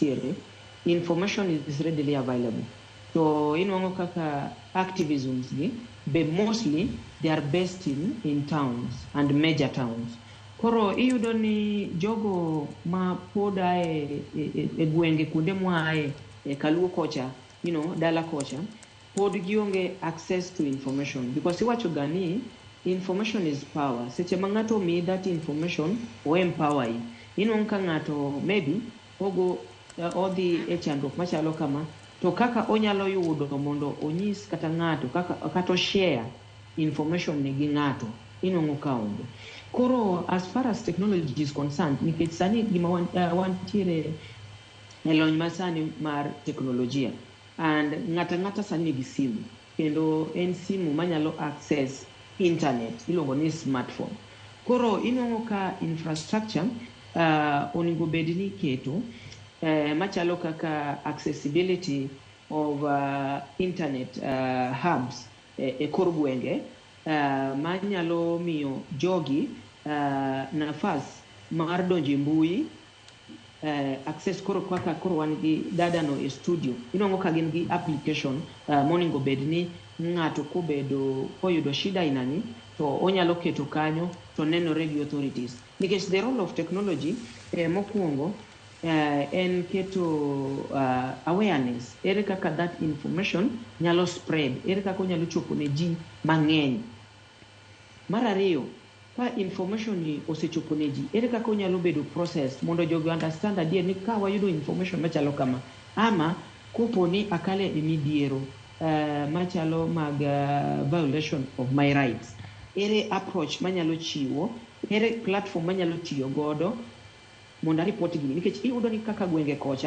nitiere, information is readily available. To inwang'o kaka activisms gi be mostly they are based in towns and major towns. Koro iyudo ni jogo ma pod ae e gwenge kuonde mwaaye e kaluo kocha, dala kocha, pod gionge access to information because iwacho ga ni information is power. Seche ma ng'ato omiyi that information, o empower yi. Inwang'o ka ng'ato maybe ogo odhi e chandruok machalo kama, to kaka onyalo yudo mondo onyis kata ng'ato kaka kata share information ni gi ng'ato, inwang'o ka onge. Koro as far as technology is concerned, nikech sani gima wantiere e lony masani mar teknolojia and ng'ata ng'ata sani nigi simu, kendo en simu manyalo access internet, iluongo ni smartphone. Koro inwang'o ka infrastructure onego bed ni iketo machalo kaka accessibility of internet hubs e kor gwenge manyalo miyo jogi nafas mar donjo e mbui, access. Koro kaka koro wan gi dada no e studio, inwang'o ka gin gi application monego bed ni ng'ato kobedo koyudo shida ainani to onyalo keto kanyo to nenore gi authorities, nikech the role of technology mokwongo en keto awareness, ere kaka that information nyalo spread, ere kaka onyalo chopo ne ji mang'eny. Mar ariyo, ka information ni osechopo ne ji, ere kaka onyalo bedo processed mondo jogi understand adier ni ka wayudo information machalo kama, ama kopo ni akale e midhiero machalo mag violation of my rights, ere approach manyalo chiwo, ere platform manyalo tiyo godo mondo aripot gini, nikech iyudo ni kaka gwenge kocha